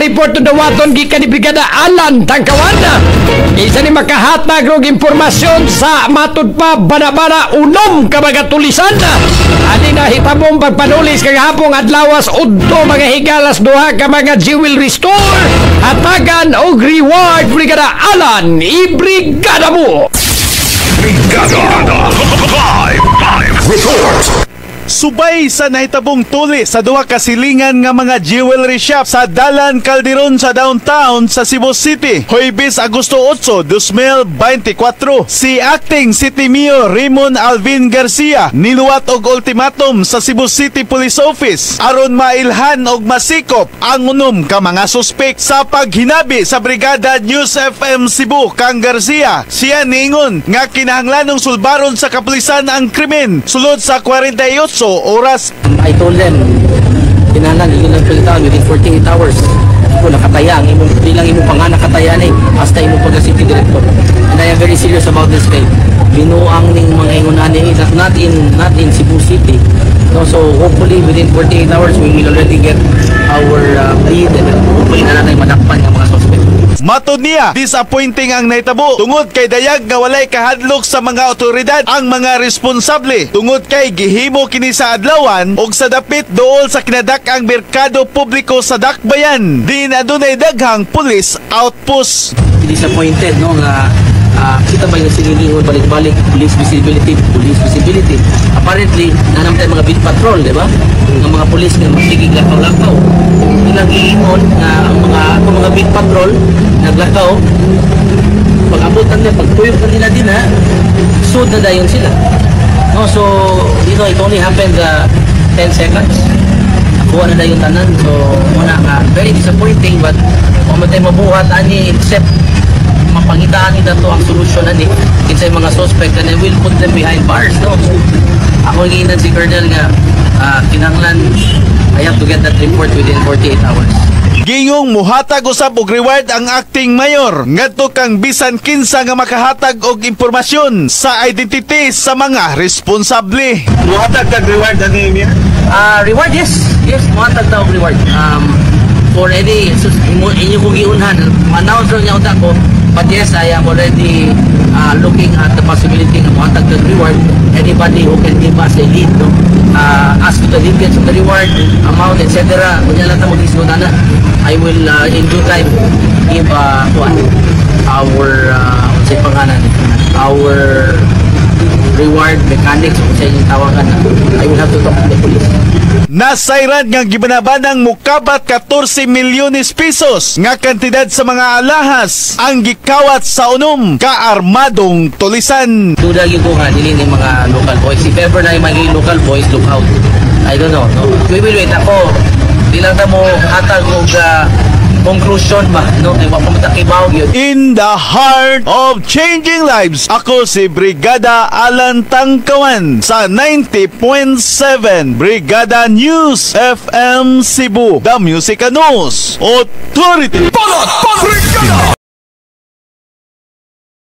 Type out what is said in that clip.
report dawaton gikan ni Brigada Alan Tangkawan. Isa ni makahatag og impormasyon sa matud pa bana-bana unom ka mga tulisan. Ani nahitabong pagpanulis kagahapong adlawas udto, mga higalas, duha ka mga jewelry store. Hatagan og reward. Brigada Alan, ibrigada mo! Brigada Live Live Report. Subay sa nahitabong tuli sa duha ka silingan nga mga jewelry shop sa Dalan Calderon sa downtown sa Cebu City, Huwebes, Agosto 8, 2024. Si Acting City Mayor Raymond Alvin Garcia niluwat og ultimatum sa Cebu City Police Office aron mailhan og masikop ang unom ka mga suspek. Sa paghinabi sa Brigada News FM Cebu kang Garcia, siya niingon nga kinahanglanong sulbaron sa kapulisan ang krimen sulod sa 48 oras. I told them, kinahanglan inyo lang palitan within 48 hours. Kung nakataya, ang imong, di lang imong panganak kataya ni, hasta imong pagka-city director. And I am very serious about this kay binuang ning mga ingon ani not in Cebu City. No, so hopefully within 48 hours we will already get our lead and then hopefully na natin madakpan ng mga suspect. Matod niya, disappointing ang nahitabo tungod kay dayag nga walay kahadlok sa mga otoridad ang mga responsable tungod kay gihimo kini sa adlawan og sa dapit dool sa kinadak-ang merkado publiko sa Dakbayan din adunay daghang police outpost. Disappointed, no, nga kita ba yung sinilingon balik-balik, police visibility, police visibility. Apparently na naman tayo mga beat patrol, di ba, ng mga police nga magsigig lakaw-lakaw. Ilang giingon nga ang mga beat patrol naglakaw, pag abot nila, pag tuyok na nila din ha, sud na dayon sila, no? So it only happened 10 seconds, nakuha na dayon tanan. So wala nga, very disappointing, but wa man tayo mabuhat ani except mapangitaan nila to ang solusyon ani kinsay mga suspect, and I will put them behind bars, no? Ako giingnan si Colonel nga kinahanglan I have to get that report within 48 hours. Gingong muhatag usab og reward ang acting mayor ngadto kang bisan kinsa nga makahatag og impormasyon sa identity sa mga responsable. Muhatag kag reward ani niya? Reward, yes. Yes, muhatag ta og reward. For any, sus, imo, inyo ko giunhan, announce niya unta ko, but yes, I am already looking at the possibility nga muhatag kag reward anybody who can give us a lead, no? As to the details of the reward, amount, etc. Kunya lang ta mag-isgot na. I will, in due time, give kuan, our, unsay pangalan, our reward mechanics, kung sa inyong tawagan. I will have to talk to the police. Nasayran nga gibanabanang mukabat 14 milyones pesos nga kantidad sa mga alahas ang gikawat sa unom ka armadong tulisan. Duda gyud ko nga dili ni mga local boys. If ever na yung mga local boys, look out. I don't know. No? We will wait. Ako, di lang ta mo hatag og conclusion ba, no? Kay wa pa man ta kibaw gyud. In the heart of changing lives, ako si Brigada Alan Tangkawan sa 90.7 Brigada News FM Cebu, The Music and News Authority. Balot Brigada.